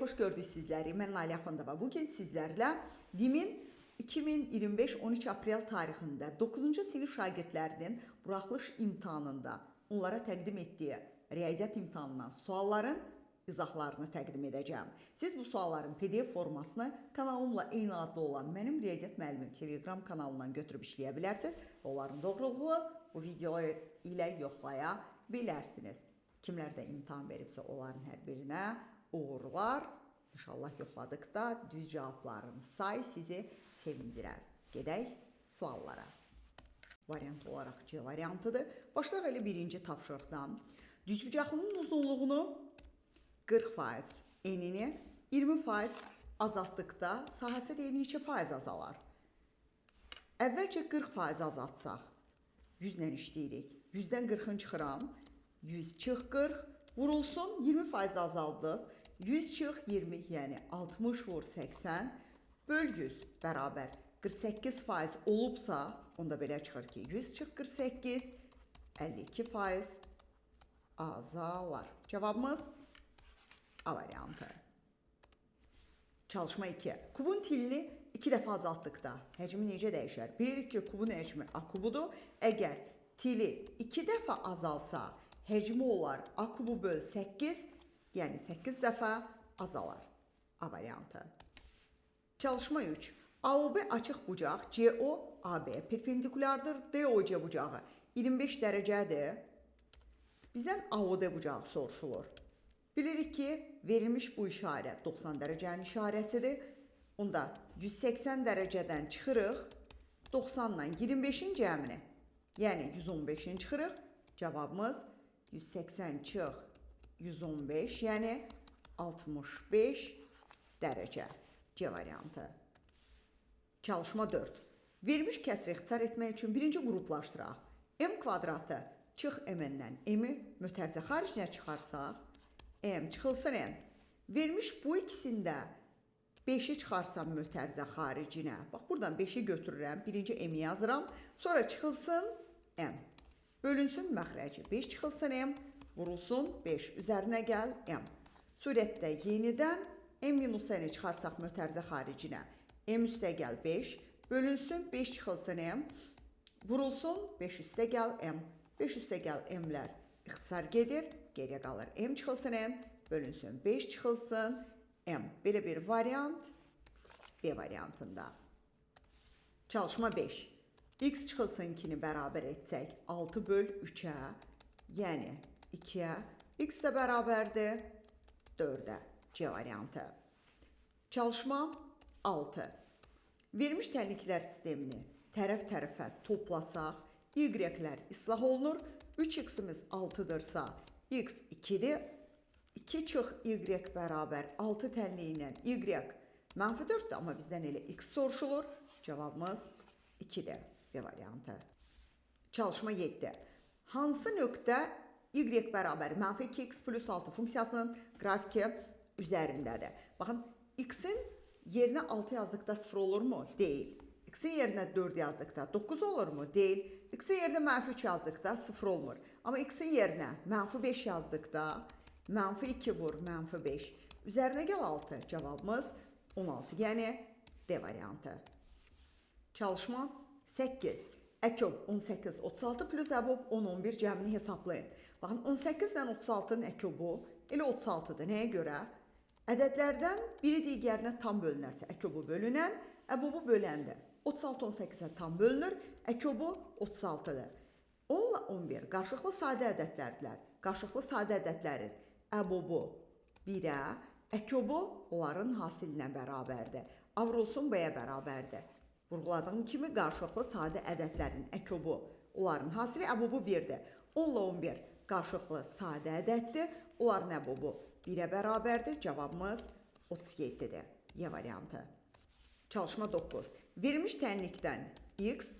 Xoş gördük sizləri. Mən Lalə Axundova. Bugün sizlərlə DİM-in 2025 13 aprel tarixində 9-cu sinif şagirdlərinin buraxılış imtahanında onlara təqdim etdiyi riyaziyyat imtahanından sualların izahlarını təqdim edəcəm. Siz bu sualların PDF formasını kanalımla eyni adlı olan mənim riyaziyyat müəllimim Telegram kanalından götürüb işləyə bilərsiniz. Onların doğruluğunu bu video ilə yoxlaya bilərsiniz. Kimlər də imtahan veribsə onların hər birinə uğurlar. İnşallah yoxladıqda düz cavabların say sizi sevindirər. Gedək suallara. Variant olaraq C variantıdır. Başlayaq elə birinci tapşırıqdan. Düzbucaqlının uzunluğunu 40%, enini 20% azaltdıqda sahəsi deyir neçə faiz azalar? Əvvəlcə 40% azaltsaq, 100 ilə işləyirik. 100-dən 40-ını çıxıram. 100 çıx 40 vurulsun 20% azaldı. 100 çıx 20, yəni 60 vur 80 böl 100 bərabər 48% olubsa, onda belə çıxır ki, 100 çıx 48 52% azalar. Cavabımız A variantı. Çalışma 2. Kubun tilini 2 dəfə azaltdıqda həcmi necə dəyişər? Bilirik ki, kubun həcmi A kubudur. Əgər tili 2 dəfə azalsa, həcmi olar A kubu böl 8, yəni 8 dəfə azalar. A variantı. Çalışma 3. AOB açıq bucaq, CO AB perpendikulardır, DOC bucağı 25 dərəcədir. Bizdən AOD bucağı soruşulur. Bilirik ki, verilmiş bu işarə 90 dərəcənin işarəsidir. Onda 180 dərəcədən çıxırıq, 90 ilə 25-in cəmini, yəni 115-in çıxırıq. Cavabımız 180 çıx 115, yəni 65 dərəcə. C variantı. Çalışma 4. Verilmiş kəsri ixtisar etmək üçün birinci qruplaşdıraq. M kvadratı çıx M-dən M-i mötərizə xaricinə çıxarsaq, M çıxılsın N. Verilmiş bu ikisində 5-i çıxarsam mötərizə xaricinə. Bax, buradan 5-i götürürəm. Birinci M-i yazıram. Sonra çıxılsın N. Bölünsün məxrəci. 5 çıxılsın M, vurulsun 5. Üzərinə gəl M. Surətdə yenidən M minus N-i çıxarsaq mötərizə xaricinə. M üstə gəl 5. Bölünsün 5 çıxılsın M. Vurulsun 5 üstə gəl M. 5 üstə gəl M-lər ixtisar gedir. Geriyə qalır M çıxılsın N. Bölünsün 5 çıxılsın M. Belə bir variant B variantında. Çalışma 5. X çıxılsın 2-ni bərabər etsək 6 böl 3-ə, yəni 2-yə, X də bərabərdir 4-ə. C variantı. Çalışma 6. Verilmiş tənliklər sistemini tərəf-tərəfə toplasaq, Y-lər islah olunur. 3x-imiz 6-dırsa, x 2-dir. 2 çıx y bərabər 6 tənliyi ilə y mənfi 4-dür, amma bizdən elə x soruşulur. Cavabımız 2-dir. B variantı. Çalışma 7. Hansı nöqtə y bərabər mənfi 2x plus 6 funksiyasının qrafiki üzərindədir? Baxın, x-in yerinə 6 yazdıqda 0 olurmu? Deyil. X-in yerinə 4 yazdıqda 9 olurmu? Deyil. X-in yerinə mənfi 3 yazdıqda 0 olmur. Amma x-in yerinə mənfi 5 yazdıqda mənfi 2 vur mənfi 5. Üzərinə gəl 6. Cavabımız 16. Yəni D variantı. Çalışma 8. Əkob 18, 36 plus əbob 10, 11 cəmini hesablayın. Baxın, 18 ilə 36-nın əkobu elə 36-dır. Nəyə görə? Ədədlərdən biri digərinə tam bölünərsə, əkobu bölünən, əbobu böləndir. 36 18-ə tam bölünür, əkobu 36-dır. 10 ilə 11 qarşılıqlı sadə ədədlərdirlər. Qarşılıqlı sadə ədədlərin əbobu 1-ə, əkobu onların hasilinə bərabərdir. A vurulsun B-yə bərabərdir. Vurğuladığım kimi qarşılıqlı sadə ədədlərin əkobu onların hasili əbobu 1-dir. 10 ilə 11 qarşılıqlı sadə ədəddir. Onların əbobu 1-ə bərabərdir. Cavabımız 37-dir. Y variantı. Çalışma 9. Verilmiş tənlikdən x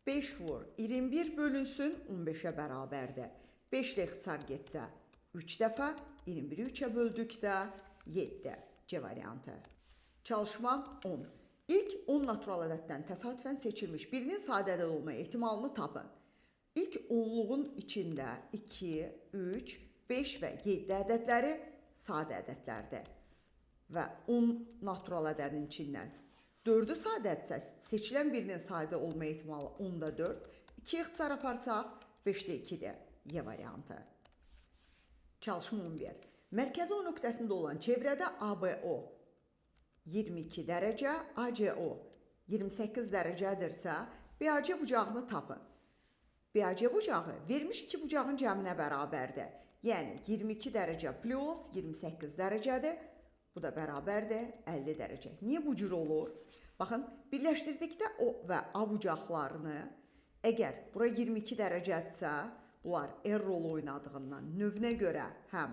5 vur 21 bölünsün 15-ə bərabərdir. 5 ilə ixtisar getsə 3 dəfə, 21-i 3-ə böldükdə 7. C variantı. Çalışma 10. İlk 10 natural ədəddən təsadüfən seçilmiş birinin sadə ədəd olma ehtimalını tapın. İlk onluğun içində 2, 3, 5 və 7 ədədləri sadə ədədlərdir. və 10 natural ədədin içindən 4-ü sadədirsə, seçilən birinin sadə olma ehtimalı 10-da 4. 2 ixtisar aparsaq 5-də 2-dir. Y variantı. Çalışma 11. Mərkəzi O nöqtəsində olan çevrədə ABO 22 dərəcə, ACO 28 dərəcədirsə, BAC bucağını tapın. BAC bucağı verilmiş iki bucağın cəminə bərabərdir. Yəni 22 dərəcə plus 28 dərəcədir. Bu da bərabərdir 50 dərəcə. Niyə bu cür olur? Baxın, birləşdirdikdə O və A bucaqlarını, əgər bura 22 dərəcədirsə, bunlar R rolu oynadığından növünə görə həm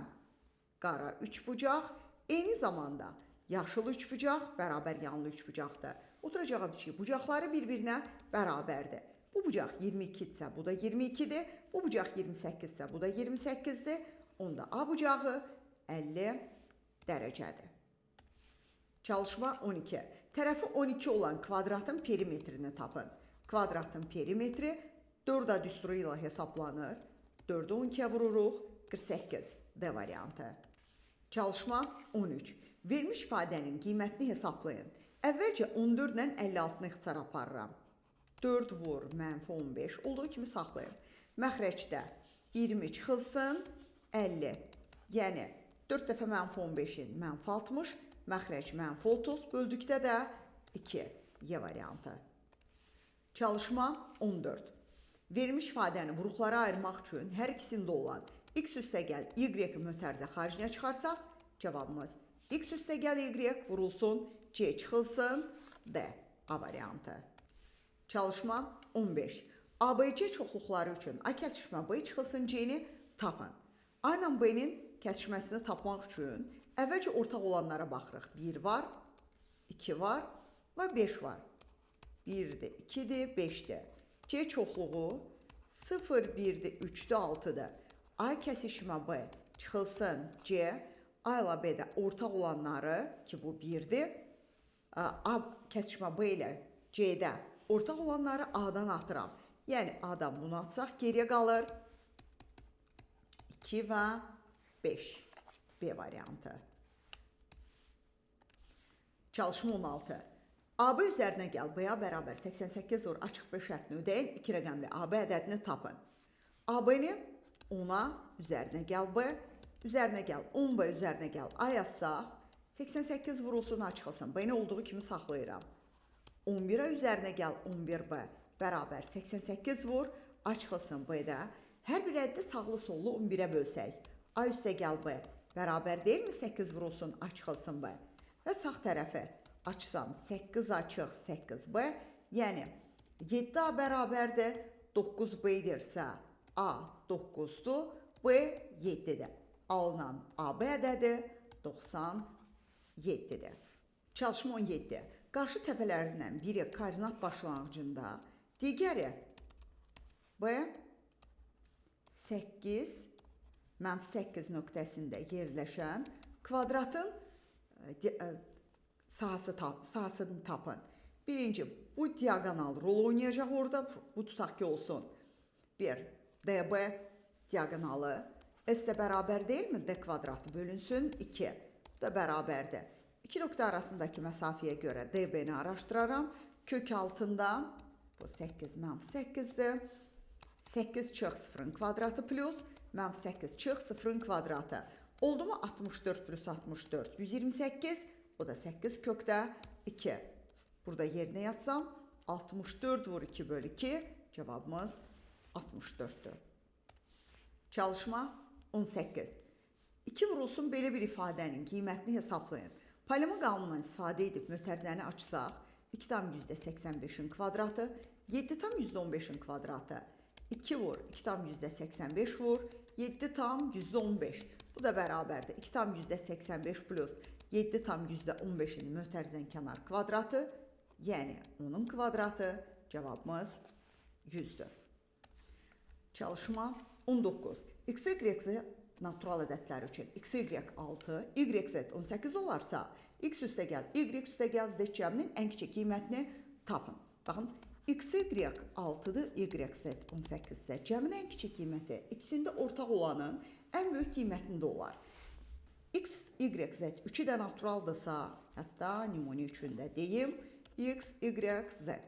qara üçbucaq, eyni zamanda yaşıl üçbucaq bərabər yanlı üçbucaqdır. Oturacağı bitişik bucaqları bir-birinə bərabərdir. Bu bucaq 22-dirsə, bu da 22-dir. Bu bucaq 28-dirsə, bu da 28-dir. Onda A bucağı 50 dərəcədir. Çalışma 12. Tərəfi 12 olan kvadratın perimetrini tapın. Kvadratın perimetri 4A düsturu ilə hesablanır. 4-ü 12-yə vururuq. 48. D variantı. Çalışma 13. Verilmiş ifadənin qiymətini hesablayın. Əvvəlcə 14 ilə 56-nı ixtisar aparıram. 4 vur mənfi 15 olduğu kimi saxlayın. Məxrəcdə 20 çıxılsın 50. Yəni 4 dəfə mənfi 15-in mənfi 60, məxrəc mənfi 30, böldükdə də 2. Y variantı. Çalışma 14. Verilmiş ifadəni vuruqlara ayırmaq üçün hər ikisində olan x üstəgəl y mötərizə xaricinə çıxarsaq, cavabımız x üstəgəl y vurulsun, c çıxılsın, d. A variantı. Çalışma 15. ABC çoxluqları üçün A kəsişmə B çıxılsın C-ni tapın. A ilə B-nin kəsişməsini tapmaq üçün əvvəlcə ortaq olanlara baxırıq. 1 var, 2 var və 5 var. 1-dir, 2-dir, 5-dir. C çoxluğu 0, 1-dir, 3-dür, 6-dır. A kəsişmə B çıxılsın C. A ilə B-də ortaq olanları ki bu 1-dir. A kəsişmə B ilə C-də ortaq olanları A-dan atıram. Yəni A-dan bunu atsaq geriyə qalır 2 və 5. B variantı. Çalışma 16. AB üzərinə gəl B-ya bərabər 88 vur açıq B şərtini ödəyin. 2 rəqəmli AB ədədini tapın. AB-ni 10-a üzərinə gəl B, üzərinə gəl 10B üzərinə gəl A yazsaq 88 vurulsun A çıxılsın. B-ni olduğu kimi saxlayıram. 11-a üzərinə gəl 11B bərabər 88 vur A çıxılsın B-də. Hər bir ədədi sağlı sollu 11-ə bölsək. A üstə gəl B bərabər deyilmi 8 vurulsun A çıxılsın B. Və sağ tərəfi açsam 8 açıq 8B, yəni 7A bərabərdir 9B edirsə A 9-dur, B 7-dir. Alınan AB ədədi 97-dir. Çalışma 17. Qarşı təpələrindən biri koordinat başlanğıcında, digəri B 8 mənfi 8 nöqtəsində yerləşən kvadratın sahəsini tapın. Birinci, bu diagonal rol oynayacaq orada. Bu tutaq ki olsun. 1, DB diagonalı. S də bərabər deyilmi? D kvadratı bölünsün 2. Bu da bərabərdir. 2 nöqtə arasındakı məsafəyə görə DB-ni araşdıraram. Kök altında bu 8 mənfi 8-dir. 8 çıx 0-ın kvadratı plus mənfi 8 çıx 0-ın kvadratı. Oldu mu 64 plus 64 128. O da 8 kökdə 2. Burada yerinə yazsam 64 vur 2 bölü 2. Cavabımız 64-dür. Çalışma 18. 2 vurulsun belə bir ifadənin qiymətini hesablayın. Paylama qanunundan istifadə edib mötərizəni açsaq 2,85-in kvadratı 7,15-in kvadratı 2 vur 2,85 vur 7,15. Bu da bərabərdir. 2,85 plus 7,15-in mötərizən kənar kvadratı, yəni onun kvadratı, cavabımız 100-dür. Çalışma 19. X, Y, Z natural ədədləri üçün X, Y 6, Y, Z 18 olarsa, X üstə gəl, Y üstə gəl, Z cəminin ən kiçik qiymətini tapın. Baxın, X, Y 6-dır, Y, Z 18 isə cəmin ən kiçik qiyməti ikisində ortaq olanın ən böyük qiymətində olar. X, Y, Z üçü də naturaldırsa, hətta nümunə üçün də deyim, X, Y, Z.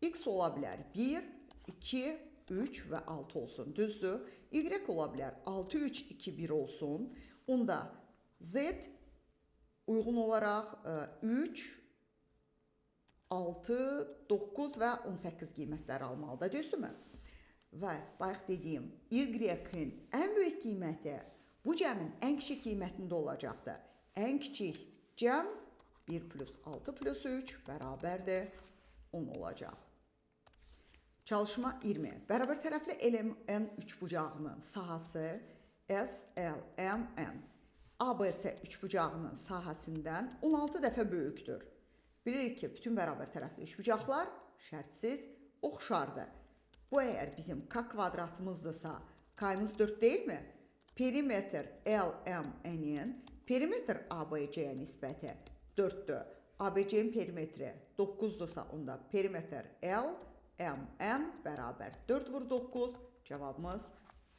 X ola bilər 1, 2, 3 və 6 olsun, düzdür? Y ola bilər 6, 3, 2, 1 olsun. Onda Z uyğun olaraq 3, 6, 9 və 18 qiymətləri almalıdır, düzdürmü? Və bayaq dediyim Y-in ən böyük qiyməti bu cəmin ən kiçik qiymətində olacaqdır. Ən kiçik cəm 1 plus 6 plus 3 bərabərdir 10 olacaq. Çalışma 20. Bərabər tərəfli LMN üçbucağının sahəsi S, L, M, N. ABC üçbucağının sahəsindən 16 dəfə böyükdür. Bilirik ki, bütün bərabər tərəfli üçbucaqlar şərtsiz oxşardır. Bu əgər bizim K kvadratımızdırsa, K-mız 4 deyilmi? Perimetr LMN-in perimetr ABC-yə nisbəti 4-dür. ABC-nin perimetri 9-dursa, onda perimetr LMN bərabər 4 vur 9, cavabımız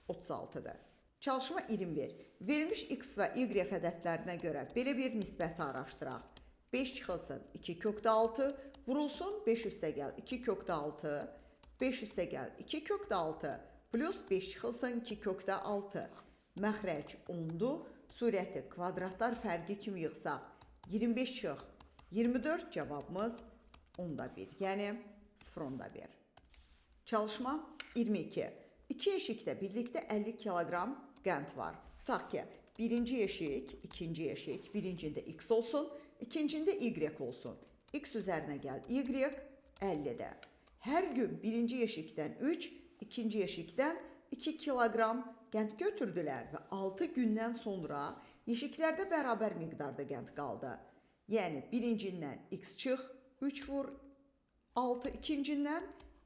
36-dır. Çalışma 21. Verilmiş X və Y ədədlərinə görə belə bir nisbəti araşdıraq. 5 çıxılsın 2 kökdə 6, vurulsun 5 üstə gəl 2 kökdə 6, 5 üstə gəl 2 kökdə 6, plus 5 çıxılsın 2 kökdə 6. Məxrəc 10-dur. Surəti kvadratlar fərqi kimi yığsaq 25 çıx 24, cavabımız 10,1, yəni 0,1. Çalışma 22. İki yeşikdə birlikdə 50 kiloqram qənd var. Tutaq ki, birinci yeşik, ikinci yeşik, birincində X olsun, ikincində Y olsun. X üzərinə gəl Y 50-də. Hər gün birinci yeşikdən 3, ikinci yeşikdən 2 kiloqram qənd götürdülər və 6 gündən sonra yeşiklərdə bərabər miqdarda qənd qaldı. Yəni birincindən X çıx, 3 vur 6, ikincindən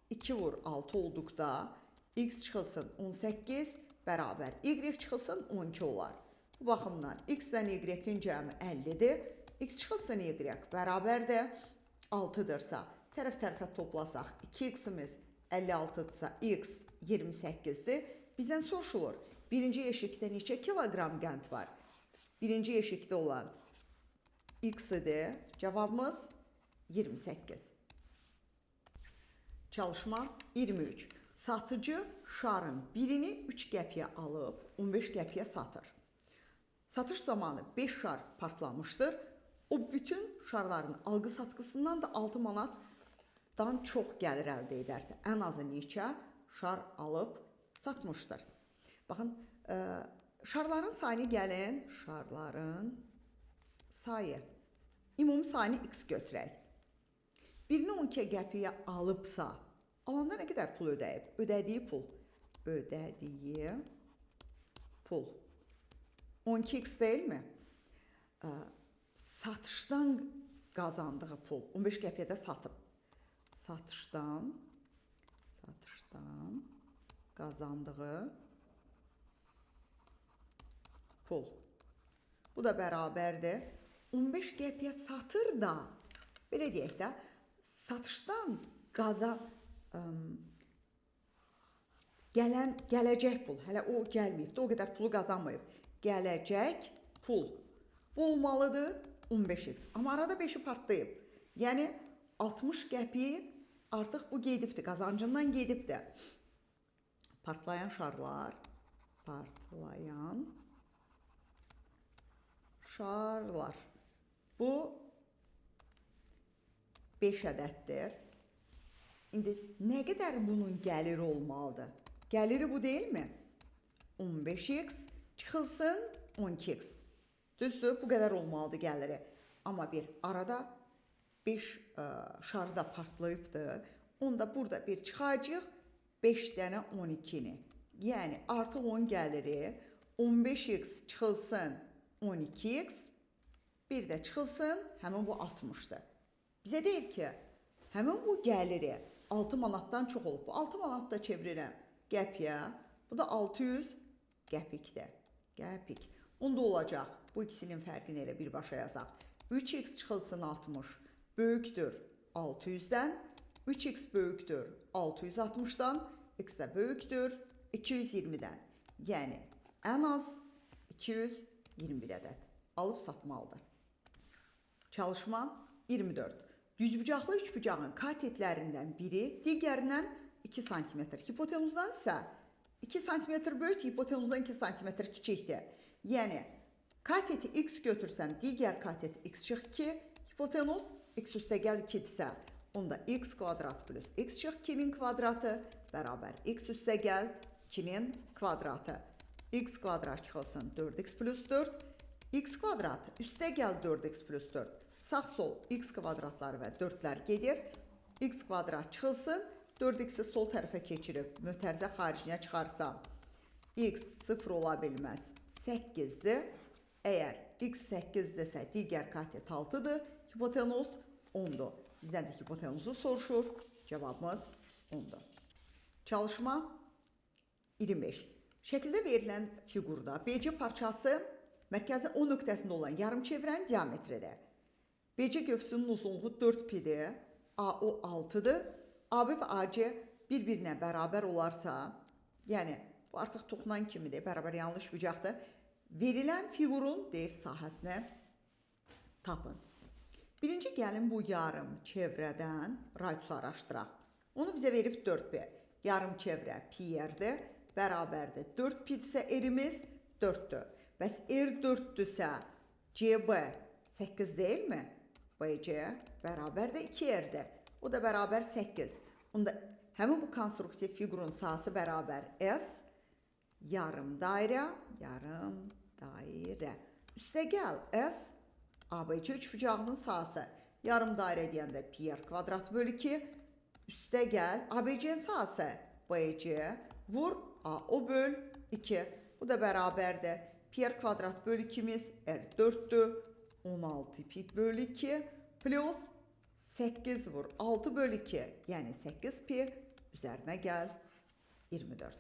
2 vur 6 olduqda X çıxılsın 18 bərabər Y çıxılsın 12 olar. Bu baxımdan X-lə Y-in cəmi 50-dir. X çıxılsın Y bərabərdir 6-dırsa, tərəf-tərəfə toplasaq 2x-imiz 56-dırsa X 28-dir. Bizdən soruşulur, birinci yeşikdə neçə kiloqram qənd var? Birinci yeşikdə olan X-dir. Cavabımız 28. Çalışma 23. Satıcı şarın birini 3 qəpiyə alıb 15 qəpiyə satır. Satış zamanı 5 şar partlamışdır. O bütün şarların alqı-satqısından da 6 manatdan çox gəlir əldə edərsə, ən azı neçə şar alıb satmışdır. Baxın, şarların sayını gəlin, şarların sayı. Ümumi sayını x götürək. Birini 12 qəpiyə alıbsa, alanda nə qədər pul ödəyib? Ödədiyi pul. Ödədiyi pul. 12x deyilmi? Satışdan qazandığı pul. 15 qəpiyə də satıb. Satışdan qazandığı pul. Bu da bərabərdir. 15 qəpiyə satır da, belə deyək də, satışdan gələcək pul. Hələ o gəlməyibdir, o qədər pulu qazanmayıb. Gələcək pul. Bu olmalıdır 15x. Amma arada 5-i partlayıb. Yəni 60 qəpiyi artıq bu gedibdir, qazancından gedibdir. Partlayan şarlar, partlayan şarlar. Bu 5 ədəddir. İndi nə qədər bunun gəliri olmalıdır? Gəliri bu deyilmi? 15x çıxılsın 12x. Düzdür, bu qədər olmalıdır gəliri. Amma bir arada 5 şarı da partlayıbdır. Onda burada bir çıxacaq 5 dənə 12-ni. Yəni artıq onun gəliri 15x çıxılsın 12x, bir də çıxılsın həmin bu 60-dır. Bizə deyir ki, həmin bu gəliri 6 manatdan çox olub. Bu 6 manat da çevirirəm qəpiyə. Bu da 600 qəpikdir. Qəpik. Onda olacaq. Bu ikisinin fərqini elə birbaşa yazaq. 3x çıxılsın 60 böyükdür 600-dən. 3x böyükdür 660-dan. X də böyükdür 220-dən. Yəni ən az 221 ədəd. alıb satmalıdır. Çalışma 24. Düzbucaqlı üçbucağın katetlərindən biri digərindən 2 sm, hipotenuzdan isə 2 sm böyük, hipotenuzdan 2 sm kiçikdir. Yəni, kateti x götürsəm, digər katet x çıx 2, hipotenuz x üstə gəl 2-dirsə, onda x kvadrat plus x çıx 2-nin kvadratı bərabər x üstə gəl 2-nin kvadratı. X kvadrat çıxılsın 4x plus 4, x kvadrat üstə gəl 4x plus 4. Sağ-sol x kvadratları və 4-lər gedir. X kvadrat çıxılsın, 4x-i sol tərəfə keçirib mötərizə xaricinə çıxarsam, x 0 ola bilməz, 8-dir. Əgər x 8-dirsə, digər katet 6-dır, hipotenuz 10-dur. Bizdən də hipotenuzu soruşur, cavabımız 10-dur. Çalışma 25. Şəkildə verilən fiqurda BC parçası mərkəzi O nöqtəsində olan yarımçevrənin diametridir. BC gövsünün uzunluğu 4 pidir, AO 6-dır. AB və AC bir-birinə bərabər olarsa, yəni bu artıq toxunan kimidir, bərabər yanlış bucaqdır. Verilən fiqurun deyir sahəsini tapın. Birinci gəlin bu yarım çevrədən radiusu araşdıraq. Onu bizə verib 4pi. Yarım çevrə pi r-dir, bərabərdir. 4 pi isə r-imiz 4-dür. Bəs r 4-dürsə CB 8 deyilmi? BC bərabər də 2r-dir. O da bərabər 8. Onda həmin bu konstruktiv fiqurun sahəsi bərabər S yarım dairə, yarım dairə. Üstə gəl S ABC üçbucağının sahəsi. Yarım dairə deyəndə pi r kvadrat bölü 2. Üstə gəl ABC-nin sahəsi BC vur AO böl 2. Bu da bərabərdir. Pi r kvadrat bölü 2-miz R 4-dür. 16 pi bölü 2 plus 8 vur 6 bölü 2. Yəni 8 pi üzərinə gəl 24.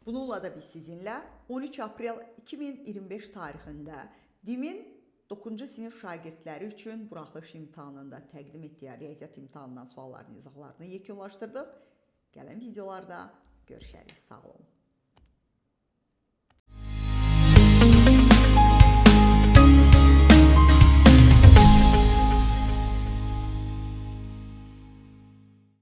Bununla da biz sizinlə 13 aprel 2025 tarixində DİM-in 9-cu sinif şagirdləri üçün buraxılış imtahanında təqdim etdiyi riyaziyyat imtahanından sualların izahlarını yekunlaşdırdıq. Gələn videolarda görüşərik. Sağ olun.